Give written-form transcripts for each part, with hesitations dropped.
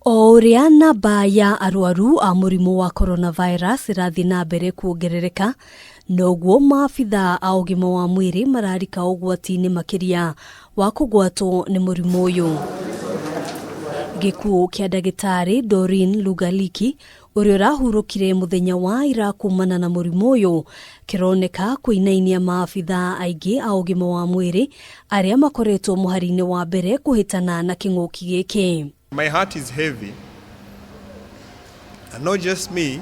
O ũrĩa namba ya arwaru a mũrimũ wa coronavirus ĩrathiĩ na mbere kuongerereka, noguo maabithaa a ũgima wa mwĩrĩ mararika ũgwati-inĩ makĩria wa kũgwatwo nĩ mũrimũ ũyũ. Gĩkuũ kĩa ndagĩtarĩ Doreen Lugaliki ũrĩa ũrahurũkire mũthenya wa ira kumana na mũrimũ ũyũ kĩroneka kũinainia maabithaa aingĩ a ũgima wa mwĩrĩ arĩa makoretwo mũhari-inĩ wa mbere kũhĩtana na kĩng'ũki gĩkĩ. My heart is heavy, and not just me,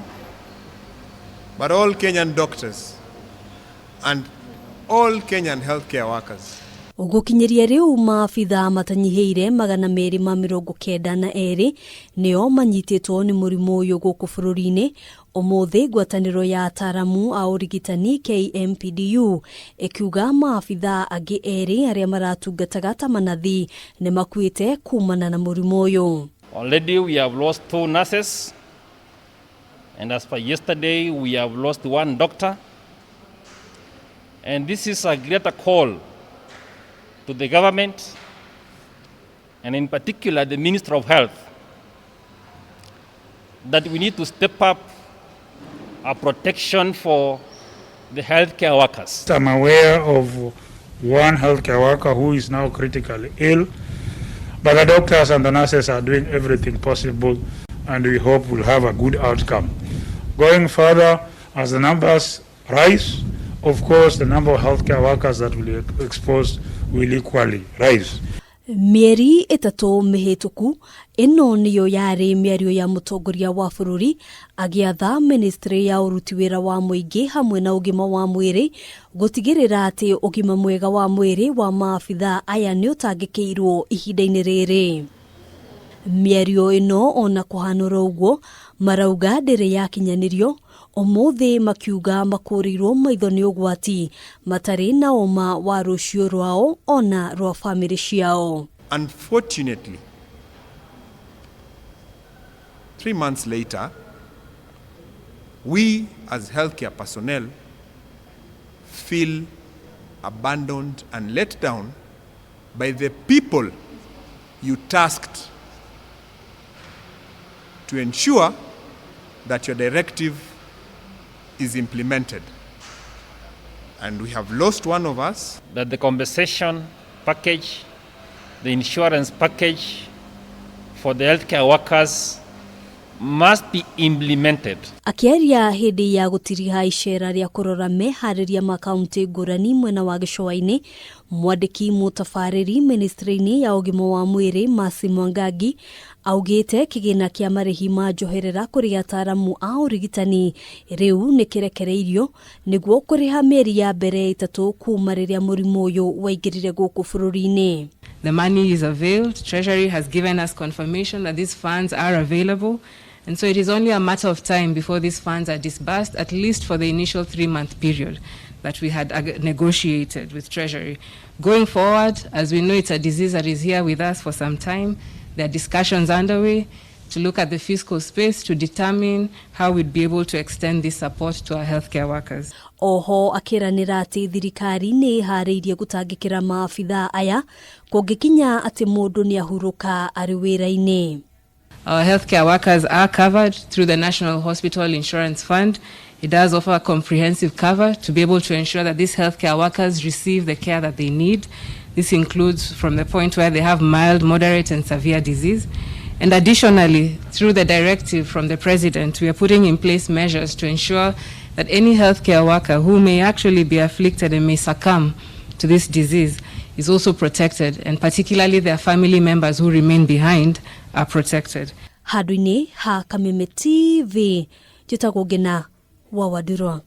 but all Kenyan doctors and all Kenyan healthcare workers. Gũkinyĩria rĩu maabithaa matanyihĩire 292 nĩo manyitĩtwo nĩ mũrimũ ũyũ gũkũ bũrũri-inĩ. Ũmũthĩ ngwatanĩro ya ataaramu a ũrigitani KMPDU ĩkiuga maabithaa angĩ erĩ arĩa maratungataga ta manathi nĩ makuĩte kumana na mũrimũ ũyũ. Already we have lost two nurses, and as per yesterday, we have lost one doctor. And this is a greater call to the government, and in particular the Minister of Health, that we need to step up our protection for the healthcare workers. I'm aware of one healthcare worker who is now critically ill, but the doctors and the nurses are doing everything possible, and we hope we'll have a good outcome. Going further, as the numbers rise, of course, the number of healthcare workers that will be exposed will equally rise. Mĩeri 3 mĩhĩtũku, ĩno nĩyo yarĩ mĩario ya mũtongoria wa bũrũri agĩatha ministry ya ũruti wĩra wa mũingĩ hamwe na ũgima wa mwĩrĩ gũtigĩrĩra atĩ ũgima mwega wa mwĩrĩ wa maabithaa aya nĩ ũtangĩkĩirwo ihinda-inĩ rĩrĩ. Mĩario ĩno ona kũhanũra ũguo marauga ndĩrĩ yakinyanĩrio, ũmũthĩ makiuga makũrĩirwo maitho nĩ ũgwati matarĩ na ũma wa rũciũ rwao ona rwa bamĩrĩ ciao. Unfortunately, 3 months later, we as healthcare personnel feel abandoned and let down by the people you tasked to ensure that your directive is implemented. And we have lost one of us. That the compensation package, the insurance package for the healthcare workers must be implemented. Akĩaria hĩndĩ ya gũtiriha icera rĩa kũrora meharĩria ma kaunti ngũrani mwena wa gĩcũa-inĩ, mwandĩki mũtabarĩri ministry-inĩ ya ũgima wa mwĩrĩ Mercy Mwangangi augĩte kĩgĩna kĩa marĩhi ma njoherera kũrĩ ataaramu a ũrigitani rĩu nĩ kĩrekereirio nĩguo kũrĩha mĩeri ya mbere 3 kuma rĩrĩa mũrimũ ũyũ waingĩrire gũkũ bũrũri-inĩ. The money is availed. Treasury has given us confirmation that these funds are available. And so it is only a matter of time before these funds are disbursed, at least for the initial 3-month period that we had negotiated with Treasury. Going forward, as we know, it's a disease that is here with us for some time. There are discussions underway to look at the fiscal space to determine how we'd be able to extend this support to our healthcare workers. Oho akĩranĩra atĩ thirikari nĩ ĩharĩirie gũtangĩkĩra maabithaa aya kũngĩkinya atĩ mũndũ nĩ ahurũka arĩ wĩra-inĩ. Our healthcare workers are covered through the National Hospital Insurance Fund. It does offer comprehensive cover to be able to ensure that these healthcare workers receive the care that they need. This includes from the point where they have mild, moderate, and severe disease. And additionally, through the directive from the President, we are putting in place measures to ensure that any healthcare worker who may actually be afflicted and may succumb to this disease is also protected, and particularly their family members who remain behind are protected. Handũ-inĩ ha Kameme TV, njĩtagwo Ngĩna wa Wandirwa.